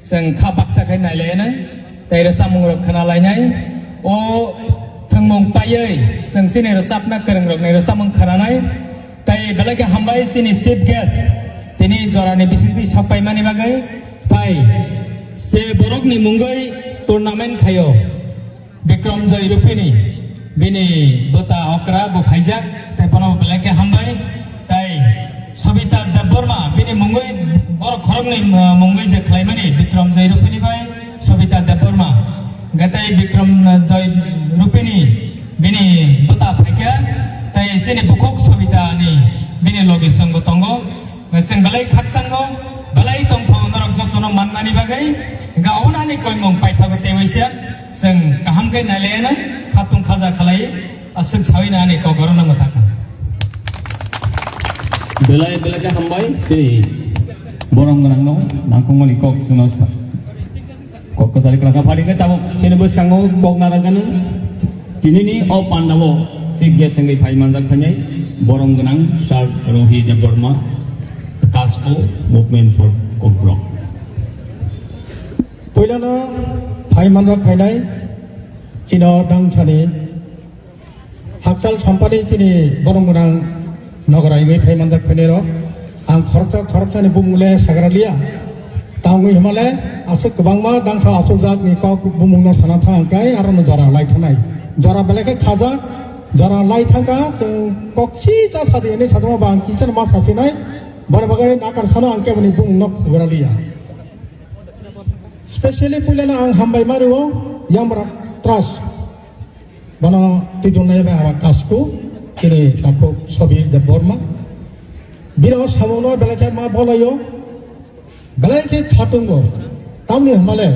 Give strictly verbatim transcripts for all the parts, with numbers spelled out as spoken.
Chwng kha baksa khe nailainai, tei rwchapmung rok khna lainai. O thwngmung paiwi chwng chini rwchapna kwrwng rokni rwchapmung khna nai. Tei belai khe hambai chini chief guest, tini jorani bisingtwi sok paimani bagwi. Tai se borokni mungwi tournament khaio. Bikram Joy Rupini, bini bwta okra bo phaijak, tei bono belai khe hambai, tei Sobita Debbarma, bini mungwi, borok khoroknwi, uh, mungwi je khlaimani, Bikram Joy Rupini bai Sobita Debbarma, hwnkhe tei Bikram, uh, Joy Rupini, bini bwta phaikha, tei chini bukhuk Sobita ni bini logi songbo tongo. Chwng belai khakchangno, belai tongthok norok jotono manmani bagwi, hwnkhe obono ani koimung paithago tei waisa, chwng kaham khe nailaiyano, khatung khaja khalai, aswk sawino ani kok orono mwthakha. Belai belai khe hambai, chini borom gwnangno, nangkukmani kok chwngno sa-, Kok kwchari kwlangkha pharingkhe tabuk chini bwskango kok narwkgwnang. Tinini o pandao chief guest wngwi phai manjak phainai borom gwnang Sir Rohi Debbarma, Kasko Movement for Kokborok. Puilano phai manjak phainai chini o dangsani Hakchal sampani chini borok gwnang nogora wngwi phai manjak phainai rok. Ang khoroksa khoroksani bumung le sagra liya. Tangwi hwnmale aswk kwbangma dangsa achukjak ni kok bumung no sana thang khe aro no jora lai thanai. Jora belai khe khajak, jora lai thangkha chwng kok si cha sadi hinwi sajama ba ang kisa ma sasinai. Boni bagwi nakar sano ang keboni bumung no phugra liya. Specially puilano ang hambai ma rwo Yamra Trust. Bono twijlangni bai aro Kasko, chini takhuk Sobir Debbarma. Bini o samungno belai khe ma bolaio, belai khe khatungo. Tamni hwnmale,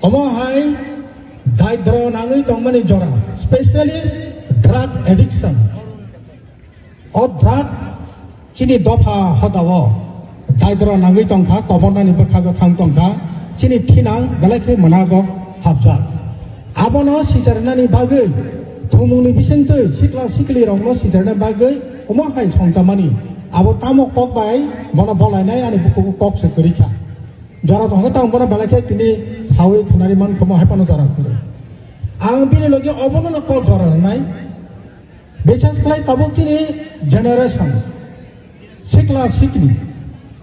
omo hai daidro nangwi tongmani jora, specially drug addiction. O drug chini dopha hodao daidro nangwi tongkha, kobornani bwkhago thang tongkha, chini thinang belai khe mwnago hapjak. Abono sicharnani bagwi, thumungni bisingtwi sikla siklirokno sicharna bagwi omo hai songchamani. Abo tamo kok bai bono bolainai ani bukugo kok se kwrwi kha. Jora tongo tamo bono belai khe tini sawi khnari mankha, omo hai phano jora kwrwi. Ang bini logi obono kok jora rwnai. Bisas khlai tabuk chini generation, sikla sikli,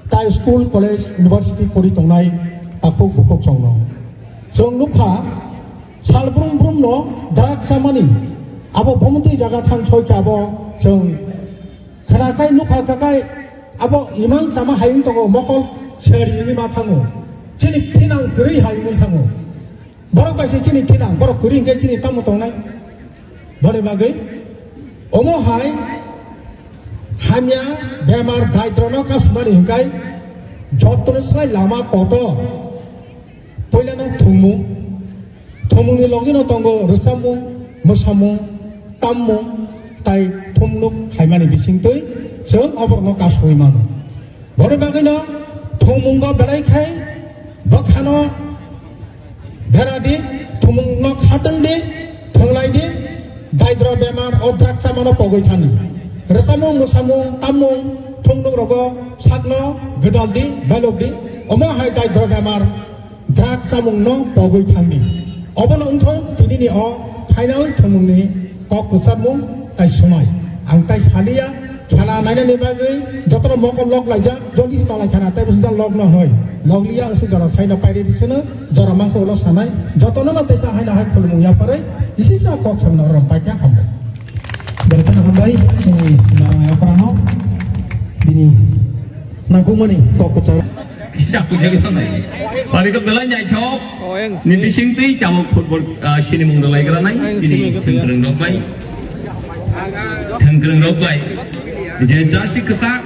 tai school, college, university pori tongnai takhuk bukhuk chwngno. Chwng nukha, sal brum brum no drug chamani, abo bomtwi jaga thang soi khe abo chwng khna khai nukha kha khai abo imang chama hayung tongo, mokol seri wngwi ma thango, chini thinang kwrwi hayungwi thango. Borok bai se chini thinang, borok kwrwi hwnkhe chini tamo tongnai? Boni bagwi omo hai hamya bemar daidrono kasumani hwnkhe jotono swlai lama kotor. Puilano thumung, thumungni logino tongo rwchapmung, mwsamung, tammung, tai thumnuk khaimani bisingtwi chwng oborokno kasui mano. Boni bagwino thwngmungo belai khai bwkhano bera di, thwngmungno khatwng di, thwnglai di, daidro bemar o drug chamano pogwi thani. Rwchapmung, mwsamung, tammung, thwngnukrogo sakno gwdal di, belok di, omo hai daidro bemar drug chamungno pogwi thangdi. Obono wngthong tinini o final thwngmungni kok kwchapmung tai swmai. Ang tai saliya, khela nainani bagwi jotono mokol lok laijak, jodi tola khela tai bwsajak lok no hoi. Lok liya wngsi jora saino pairi sino, jora mangkho ulo sanai, jotono no teisa haino hai khulumung yapharwi, kisisa kok samno rom paikha hambai. Berkano hambai, sini narang yakrano, bini nangkukmani kok kwcharo. Kisa kujak sanai. Pari ko belai naithok. Ni bising twi tabuk football, ah, sinimung rwlai granai. Chini thwngkwrwng rok bai. Thwngkwrwng rok bai. Je jersey kwchak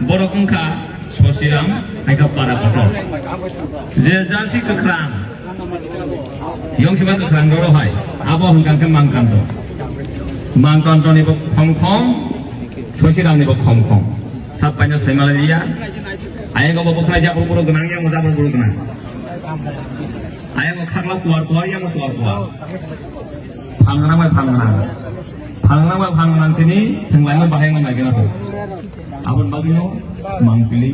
borok wngkha Sosiram, haikha para kotor. Je jersey kwkhwrang. Yong siba kwkhwrang roro hai. Abo hwnkha khe Mangkanto. Mangkanto ni bo khom khom, Sosiram ni bo khom khom. Sab paina sai malai ya. Ayang go bo khna jabur buru gnang, yang jabur buru gnang. Ayang go khakla kuar kuar, yang kuar kuar. Phangrang bai phangrang. Phangrang bai phangrang tini, thenglai bai bahai ngai gina. Abon bagino, mangpili.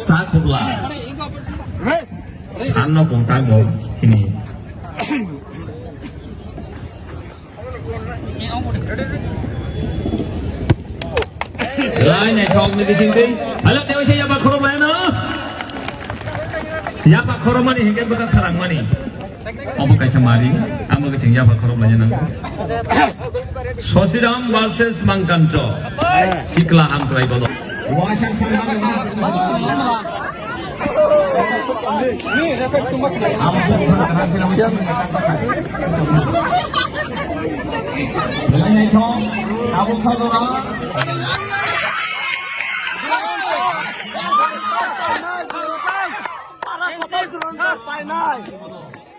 Sakubla. Ano kung tango sini. Lai naithok ni bising twi. Hala tewi se yaba khorok lai no. Yaba khorok mani hingke bwta sarang mani. Obo kaisa mari, amo khe chwng yaba khorok lai nang. Sosiram versus Mangkancho. Sikla hamkrai bodo.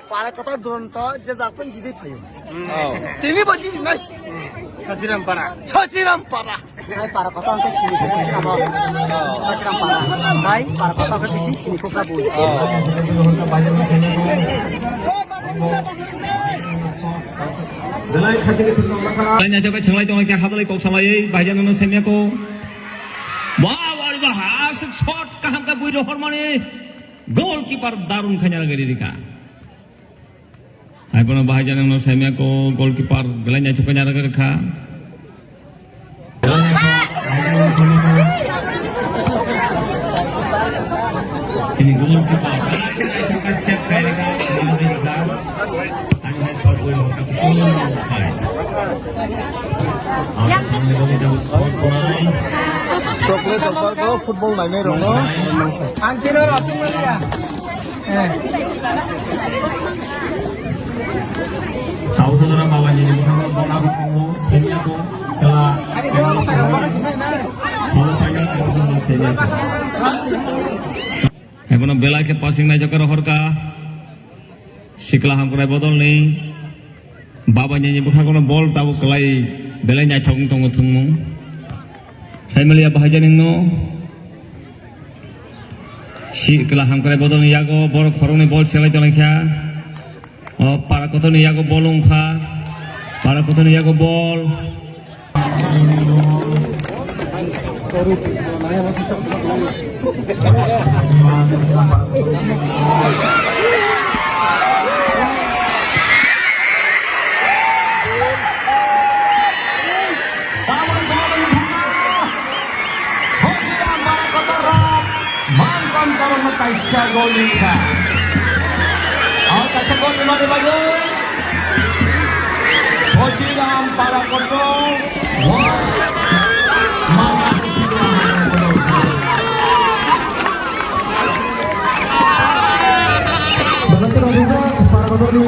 Para kotor duron to je jak pen jidai phayo. Oh. Tini bo jidi nai. Sasiram para. Sasiram para. Nai para kotor ang sini ko abo. Sasiram para. Nai para kotor ang sini sini ko kabu. Oh. Belai khajini thwngmang kha. Belai naithok khe chwnglai tongwi khe hablai kok salaiwi bahai jani no semya ko. Wow, ari ba hasuk shot kaham ka bui rohor mani. Goalkeeper darun khanya ragari rika. Hai bono bahai jani no semya ko goalkeeper belai naithok khanya ragari kha. Sini gumon kita. Kita siap kaya kita. Chocolate apa itu football lainnya dong. Angkino rasanya. Tahu saudara bawa jadi bukan bola hukum sini aku telah kalau banyak kalau sini aku. Ebono belai khe passing naijak khe rohor kha. Sikla hamkrai bodol ni baba ni bwkha kono bol tabuk kwlai belai naithok wng tongo thwngmung. Saimaliya bahai jani no. Sikla hamkrai bodol ni yago borok khoroknwi bol selai tonglaikha. O para kotor ni yago bol wngkha. Para kotor ni yago bol. Mangkan tarong kaisa gol ni kha. O kaisa gol ni mani bagwi Sosiram para kotor. Mangkan para kotor ni.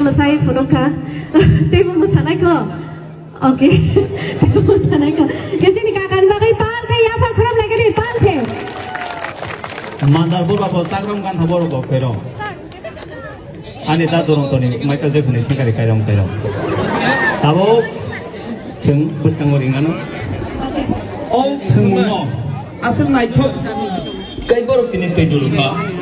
Mwsai phunukha. Teibo mwsanai kho. Okay. Teibo mwsanai kho. Khe chini kakani bagwi pal khe yapha khorop lai khe pal khe. Mandar borok bo chagram gantha borok bo khairo. Ani da dorong toni Michael Jackson ni singkari kairam kairam. Tabuk chwng bwskango ringano. O thwngmungno aswk naithok kai borok tini twi dulukha.